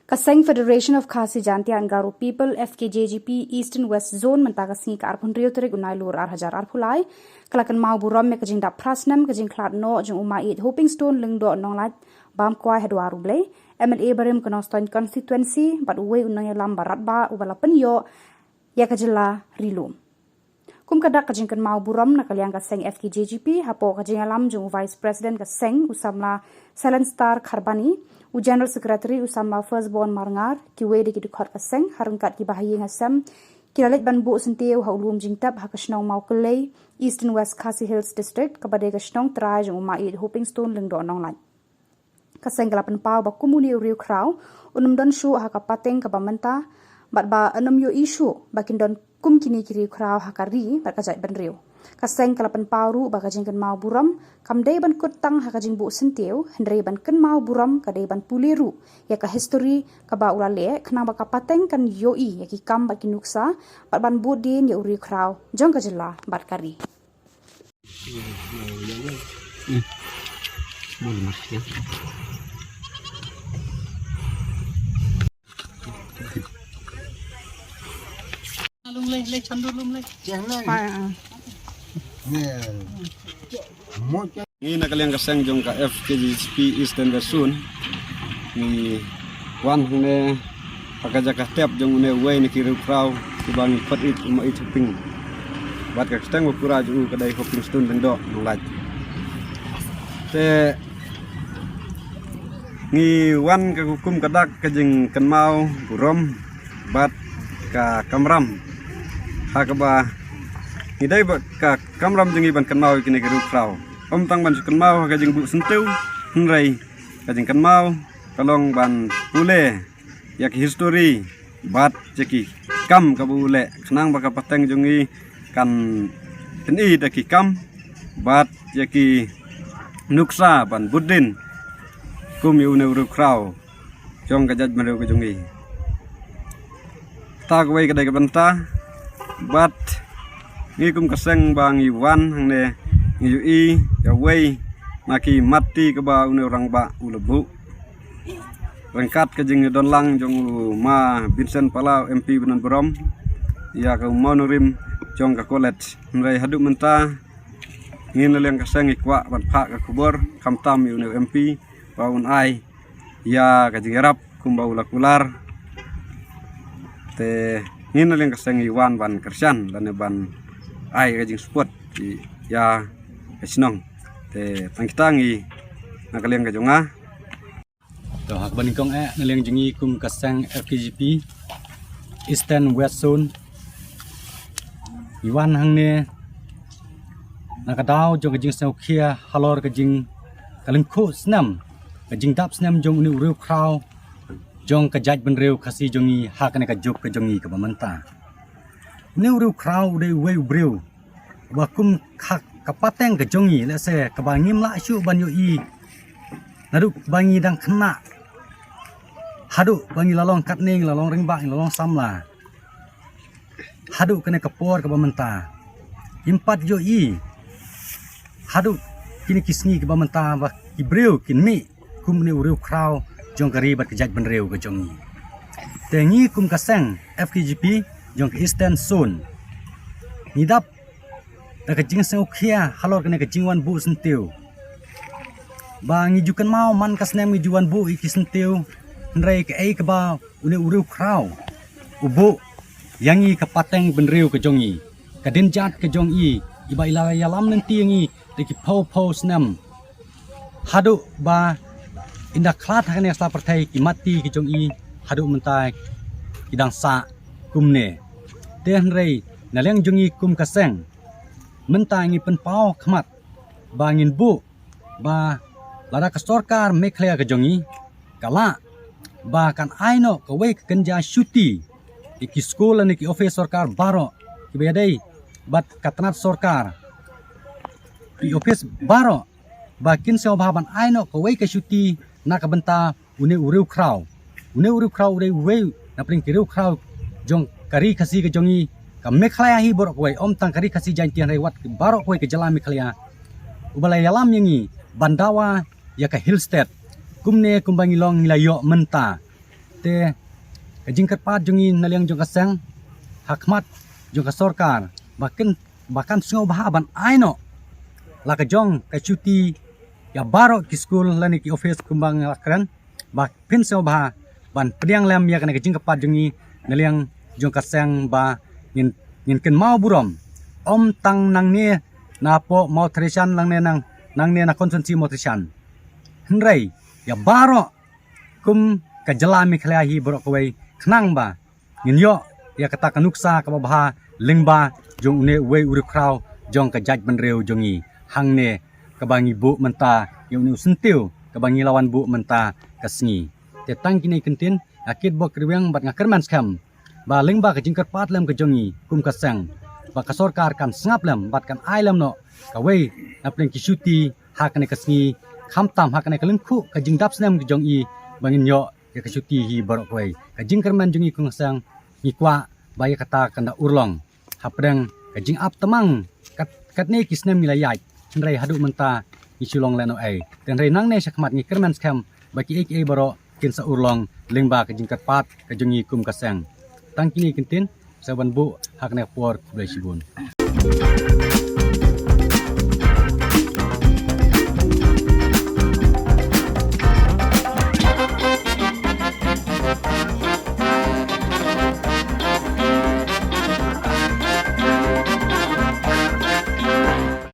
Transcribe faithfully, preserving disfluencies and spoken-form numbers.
Ka seng Federation of Khasi Jaintia and Garo People, F K J G P, Eastern West Zone mynta ka sngi ka arphew hynriew tarik u Nailur ar hajar arphew lai ka la kynmaw burom ïa ka jingdap phra snem ka jingkhlad noh jong u Maieit Hopingstone Lyngdoh Nonglait, bam kwai ha dwar U Blei, M L A barim ka Nongstoiñ constituency bad uwei u nongïalam baratbah uba la pynïoh ïa ka jylla ri lum. Kum ka dak ka jingkynmaw burom na ka liang ka seng F K J G P, hapoh ka jingïalam jong u Vice President ka seng u samla Silent Star Kharbani, u General Secretary u samla Firstborn Marngar, kiwei de ki dkhot ka seng, ha ryngkat ki bahaïing hasem, ki la leit ban buh syntiew ha u lum jingtep ha ka shnong Mawkyllei, Eastern West Khasi Hills District, kaba dei ka shnong trai jong u Maieit Hopingstone Lyngdoh Nonglait. Ka seng ka la pynpaw ba kum une u riewkhraw un ym don shuh ha ka pateng kaba mynta, bad ba un ym ïohi shuh ba kin don kum kine ki riewkhraw ha ka ri bad ka jaitbynriew. Ka seng ka la pynpaw ruh ba ka jingkynmaw burom kam dei ban kut tang ha ka jingbuh syntiew, hynrei ban kynmaw burom ka dei ban pule ruh ïa ka histori kaba u la leh, khnang ba ka pateng kan ïohi ïa ki kam bad ki nuksa, bad ban bud dien ïa u riewkhraw jong ka jylla bad ka ri. Ngi na ka liang ka seng jong ka F K J G P Eastern West Zone, ngi wan hangne ha ka jaka tep jong une uwei na ki riewkhraw kiba ngi khot ïa u Maieit Hoping. Bad ka kyrteng ba pura jong u ka dei Hopingstone Lyngdoh Nonglait. Te ngi wan ka kum ka dak ka jingkynmaw burom bad ka kamram, ha kaba ngi dei ba ka kamram jong ngi ban kynmaw ïa kine ki riewkhraw. Ym tang ban shu kynmaw ha ka jingbuh syntiew, hynrei ka jingkynmaw ka long ban pule ïa ki histori bad ïa ki kam kaba u leh, khnang ba ka pateng jong ngi kan pyni da ki kam bad ïa ki nuksa ban bud dien kum ïa une u riewkhraw jong ka jaitbynriew ka jong ngi. Kata kawei ka dei ka bynta, bad ngi kum ka seng ba ngi wan hangne, ngi ïohi ïa uwei na ki matti kaba une u rangbah u la buh ryngkat ka jingdon lang jong u ma Vincent Palau, M P ba don burom, ïa ka u mawnorim jong ka college. Hynrei haduh mynta ngi na liang ka seng ngi kwah ban phah ka khubor khamtam ïa une u M P ba un ai ïa ka jingïarap kumba u la kular. Te ngi na liang ka seng ngi wan ban kyrshan lane ban ai ka jingsupport ïa ka shnong. Te tang kita ngi na ka liang ka jong nga. To, ha kaba nyngkong eh, na liang jong ngi kum ka seng F K J P Eastern West Zone, ngi wan hangne na ka daw jong ka jingsngewkhia halor ka jing, ka lyngkhuh snem, ka jingdap snem jong une u riewkhraw jong ka jaitbynriew Khasi jong ngi ha kane ka juk ka jong ngi kaba mynta. Une u riewkhraw u dei uwei u briew uba kum ka, ka pateng ka jong ngi, lehse kaba ngim lah shuh ban ïohi naduh ba ngi dang khynnah haduh ba ngi la long katne, ngi la long rangbah, ngi la long samla, haduh kane ka por kaba mynta. Ngim pat ïohi haduh kine ki sngi kaba mynta ba ki briew kin mih kum une u riewkhraw jong ka ri bad ka jaitbynriew ka jong ngi. Te ngi kum ka seng F K J P jong ka Eastern Zone, ngi dap da ka jingsngewkhia halor kane ka jingwan buh syntiew. Ba ngi ju kynmaw man ka snem ngi ju wan buh ïa ki syntiew, hynrei kaei kaba une u riewkhraw u buh ïa ngi, ka pateng bynriew ka jong ngi, ka dienjat ka jong i, iba i la ïalam lynti ïa ngi da ki phew phew snem, haduh ba ynda khlad ha kane ka sla pyrthei, ki matti ki jong i haduh mynta ki dang sah kumne. Te hynrei na liang jong ngi kum ka seng, mynta ngi pynpaw khmat ba ngin buh ba lada ka sorkar Meghalaya ka jong ngi ka lah ba kan ai noh kawei ka kynja shuti ïa ki skul lane ki ophis sorkar baroh kiba ïadei bad ka tnat sorkar, ki ophis baroh, ba kin sngewbha ban ai noh kawei ka shuti na ka bynta une u riewkhraw. Une u riewkhraw u dei uwei na pdeng ki riewkhraw jong ka ri Khasi ka jong ngi, ka Meghalaya hi baroh kawei, ym tang ka ri Khasi Jaintia, hynrei wat baroh kawei ka jylla Meghalaya, uba la ïalam ïa ngi ban dawa ïa ka Hill State. Kumne kumba ngi long ngi la ïoh mynta. Te ka jingkyrpad jong ngi na liang jong ka seng ha khmat jong ka sorkar ba kan ba kan sngewbha ban ai noh la ka jong ka chuti ïa baroh ki skul lane ki office kumba nga la kren, ba phin sngewbha ban pdiang lem ïa kane ka jingkyrpad jong ngi na liang jong ka seng ba ngin ngin kynmaw burom ym tang nangne na poh Mawthadraishan nangne nang nangne na konstituensi Mawthadraishan, hynrei ïa baroh kum ka jylla Meghalaya hi baroh kawei, khnang ba ngin ïoh ïa kata ka nuksa kaba bha lyngba jong une uwei u riewkhraw jong ka jaitbynriew jong ngi hangne, kaba ngi buh mynta ïa une u syntiew kaba ngi la wan buh mynta ka sngi. Te tang kine ki ktien nga kitbok rwiang bad nga kyrmen skhem ba lyngba ka jingkyrpad lem ka jong ngi kum ka seng ba ka sorkar kan sngap lem bad kan ai lem noh kawei na pdeng ki chuti ha kane ka sngi, khamtam ha kane ka lyngkhuh ka jingdap snem ka jong i ba ngin ïoh ïa ka chuti hi baroh kawei. Ka jingkyrmen jong ngi kum ka seng ngi kwah ba ïa kata kan da urlong hapdeng ka jingap tymmen kat katne ki snem ngi la ïaid, hynrei haduh mynta ngi shu long lehnohei. Te hynrei nangne shakhmat ngi kyrmen skhem ba kiei kiei baroh kin sa urlong lyngba ka jingkyrpad ka jong ngi kum ka seng. Tang kine ki ktien sa ban buh ha kane ka por, khublei shibun.